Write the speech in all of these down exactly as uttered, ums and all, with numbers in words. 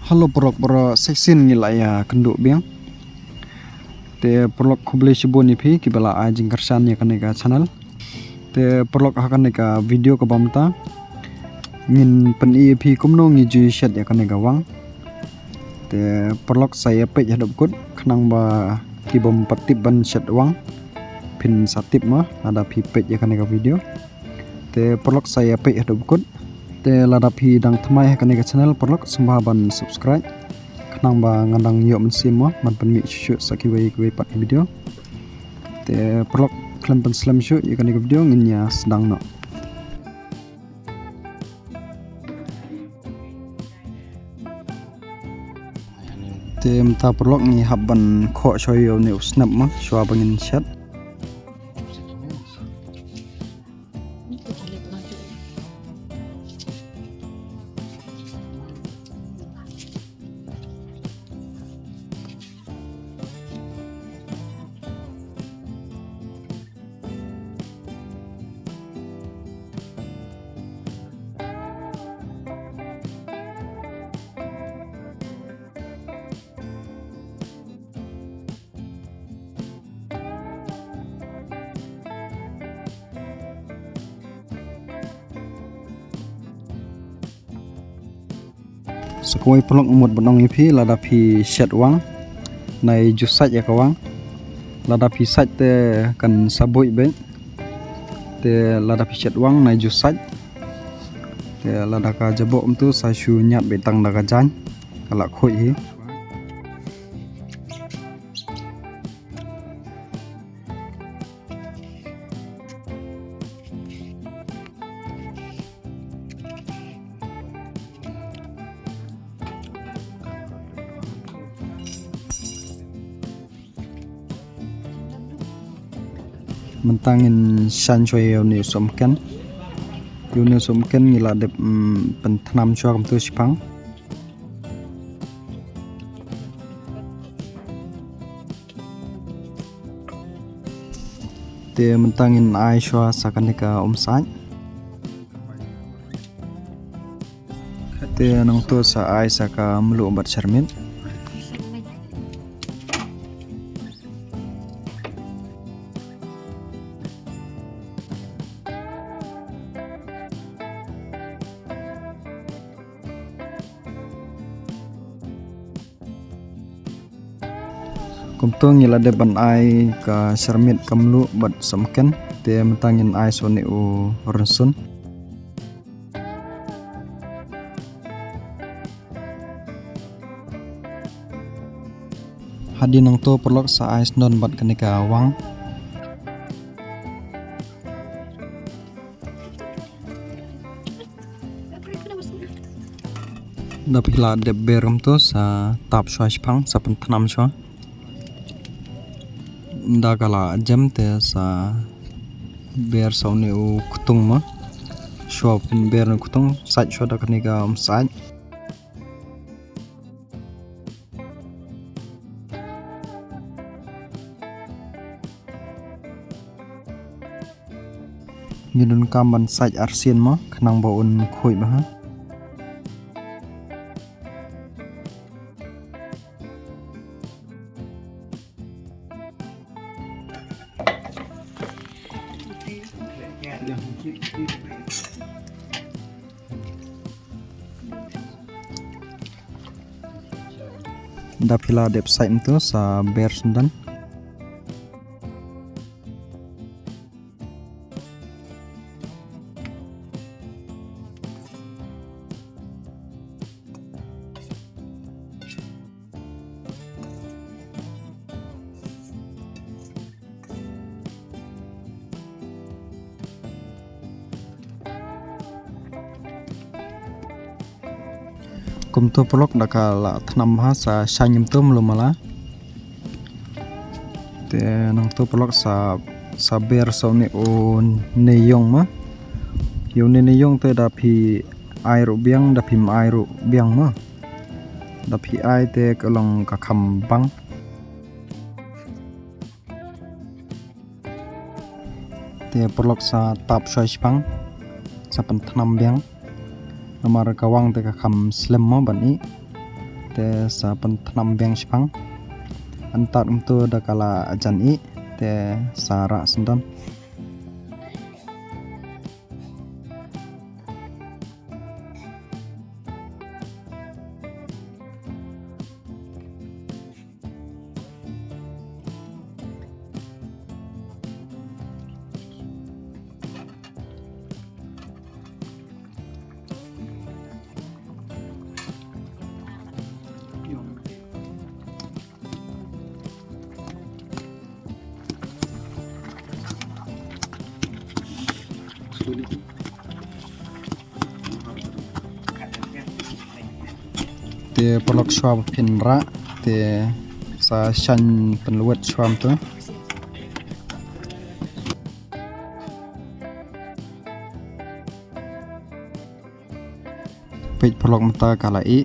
Hello paralok, baroh shisien ngi la ïakynduh biang. Te paralok, khublei shibun ïa phi kiba la ai jingkyrshan ïa kane ka channel. Te paralok, ha kane ka video kaba mynta ngin pyni ïa phi kumno ngi ju shet ïa kane ka wang. Te paralok, sa ïa peit haduh kut khnang ba kibym pat tip ban shet wang phin sa tip mo lada phi peit ïa kane ka video. Te paralok, sa ïa peit haduh kut. Te lada phi dang thymmai ha kane ka channel paralok, sngewbha ban subscribe khnang ba ngan dang ïoh mynsiem mo ban pynmih shuh shuh sa kiwei kiwei pat ki video. Te paralok, khlem pynslem shuh ïa kane ka video, ngin ïa sdang noh. Te mynta paralok, ngi hap ban khoh shuwa ïa une u snep mo shuwa ba ngin shet. Sa kawei paralok, mut ban ong ïa phi, lada phi shet wang nai ju sait ïa ka wang. Lada phi sait te kan sa buit beit. Te lada phi shet wang nai ju sait. Te lada ka jaboh kumto sa shu ñiad beit tang da ka jaiñ, ka la khuid hi. Mynta ngin shaiñ shuwa ïa une u sohmynken. Ïa une u sohmynken ngi la dep, mm, pynthnam shuwa kumto shiphang. Te mynta ngin ai shuwa sa kane ka umsait. Te nangto sa ai sa ka mluh bad sharmit. Kumto ngi la dep ban ai ka sharmit, ka mluh bad sohmynken. Te mynta ngin ai sa une u rynsun. Hadien nangto paralok sa ai sndon bad kane ka wang. Da phi la dep ber kumto sa tap shuwa shiphang, sa pynthnam shuwa. Da ka la jem te sa ber sa une u ktung mo. Shuwa phin ber une u ktung, sait shuwa da kane ka umsait. Ngi donkam ban sait arsien mo, khnang ba un khuid bha. Da phi la dep sait mynto sa ber sndon. Kumto paralok da ka la thnam bha sa shaiñ kumto mluh mala. Te nangto paralok sa, sa ber sa une u neiïong mo. Ïa une neiïong te da phi ai ruh biang, da phim ai ruh biang mo. Da phi ai te ka long ka kham bang. Te paralok sa tap shuwa shiphang, sa pynthnam biang. Namar ka wang te ka kham slem mo ban ih. Te sa pynthnam biang shipang. Antad kumto da ka la jan ih. Te sa rah syndon. Te paralok shuwa ba phin rah te sa shaiñ pynlwet shuwa kumto. Peit paralok mynta ka la ih.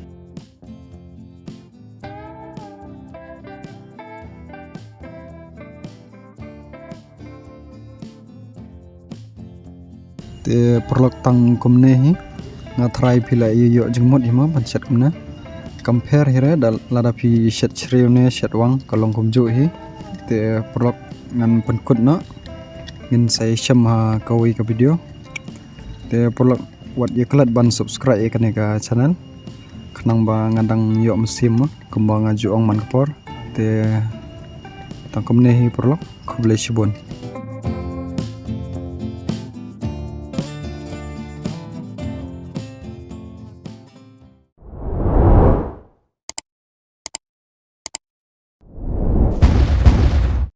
Te paralok tang kumne hi. Nga tharai phi la ïoh jingmut hi mo ban shet kumne. Compare hi re da lada phi shet shriew ne shet wang ka long kumjuh hi. Te paralok ngan pynkut noh. Ngin sa ïashem ha kawei ka video. Te paralok wat ïa klet ban subscribe ïa kane ka channel. Khnang ba nga dang ïoh mynsiem mo kumba nga ju ong man ka por. Te tang kumne hi paralok, khublei shibun.